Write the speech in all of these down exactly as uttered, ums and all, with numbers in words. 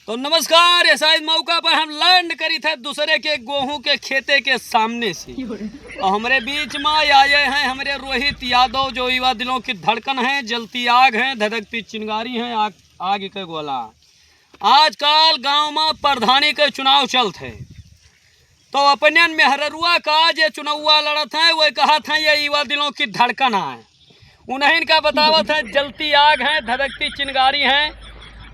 तो नमस्कार, ऐसा इस मौका पर हम लैंड करी थे दूसरे के गोहूं के खेते के सामने से। और हमरे बीच में आए हैं हमरे रोहित यादव, जो युवा दिलों की धड़कन है, जलती आग है, धधकती चिंगारी है, आग, आग के गोला। आजकल गांव में प्रधानी के चुनाव चलत है, तो अपने मेहररुआ का जे चुनौआ लड़त है, वो कहत है, ये युवा दिलों की धड़कन है। उन्हीं का बतावत है, जलती आग है, धधकती चिंगारी है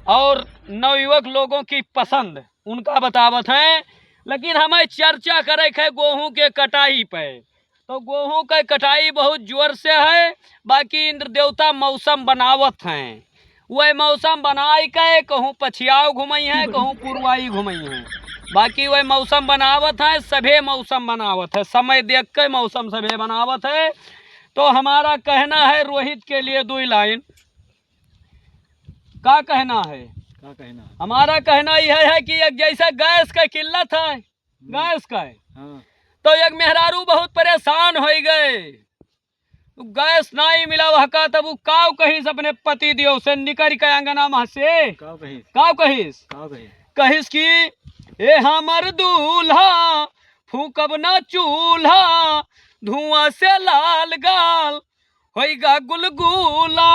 और नवयुवक लोगों की पसंद, उनका बतावत है। लेकिन हमें चर्चा करे के है गोहूं के कटाई पे। तो गोहूं के कटाई बहुत जोर से है, बाकी इंद्र देवता मौसम बनावत हैं। वह मौसम बनाई के कहूँ पछियाव घुमई हैं, कहूँ पुरवाई घुमई हैं, बाकी वह मौसम बनावत हैं, सभे मौसम बनावत है, समय देख के मौसम सभे बनावत है। तो हमारा कहना है रोहित के लिए दुई लाइन। का कहना है? का कहना है? हमारा कहना यह है कि एक जैसे गैस का किल्लत है, हम्म। गैस का है। हाँ। तो एक मेहरारू बहुत परेशान होइ गए, गैस नाहीं मिला वहका, तब उ काव कहिस अपने पति देव से निकरि के अंगना में से। काव कहिस? काव कहिस? काव कहिस? कहिस कि ए हमर दूल्हा, फूकब ना चूल्हा, धुआं से लाल गाल, होइगा गुलगुला।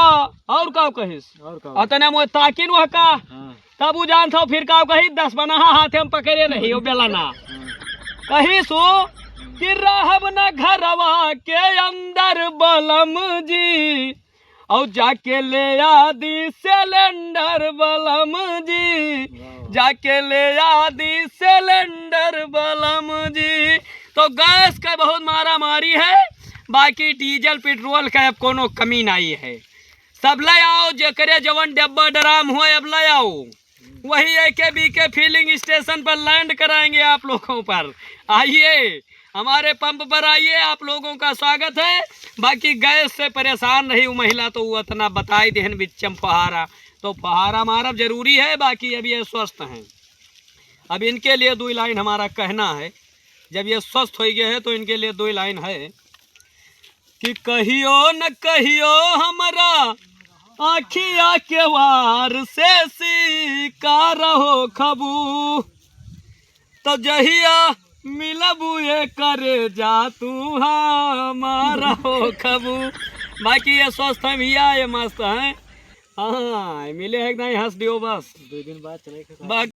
और काव कहिस? और काव? अतने मोए ताकिन वहका। हाँ। तब उ जानत हो फिर काव कही, दस बनहा हाथे में पकड़े रही हो बेलना। हाँ। कहिस उ कि रहब न घरवा के अंदर बलम जी, और जाके ले आदि सिलेंडर बलम जी, वाह। जाके ले आदि सिलेंडर बलम जी। तो गैस का बहुत मारा मारी है, बाकी डीजल पेट्रोल का अब कोनो कमी नाहीं है। सब ले आओ, जेकरे जवन डब्बा ड्राम होए, अब ले आओ। वही एके बीके फिलिंग स्टेशन पर लैंड कराएंगे आप लोगों पर। आइए, हमारे पंप पर आइए, आप लोगों का स्वागत है। बाकी गैस से परेशान रही वो महिला, तो वो इतना बताई देहन बिच्चम फहारा, तो फहारा मारब जरूरी है। बाकी अब ये स्वस्थ हैं, अब इनके लिए दुई लाइन हमारा कहना है। जब ये स्वस्थ होइ गए हैं, तो इनके लिए दुई लाइन है कि कहियो न कहियो हमरा आँखिया के वार से शिकार होखबू, तो जहिया मिलबू ये करेजा तू हमार होखबू। बाकी ये स्वस्थ हैं भैया, ये मस्त हैं। हाँ, मिले हैं कि नाहीं, हँस दियो बस। दुई दिन बाद चले के बाकी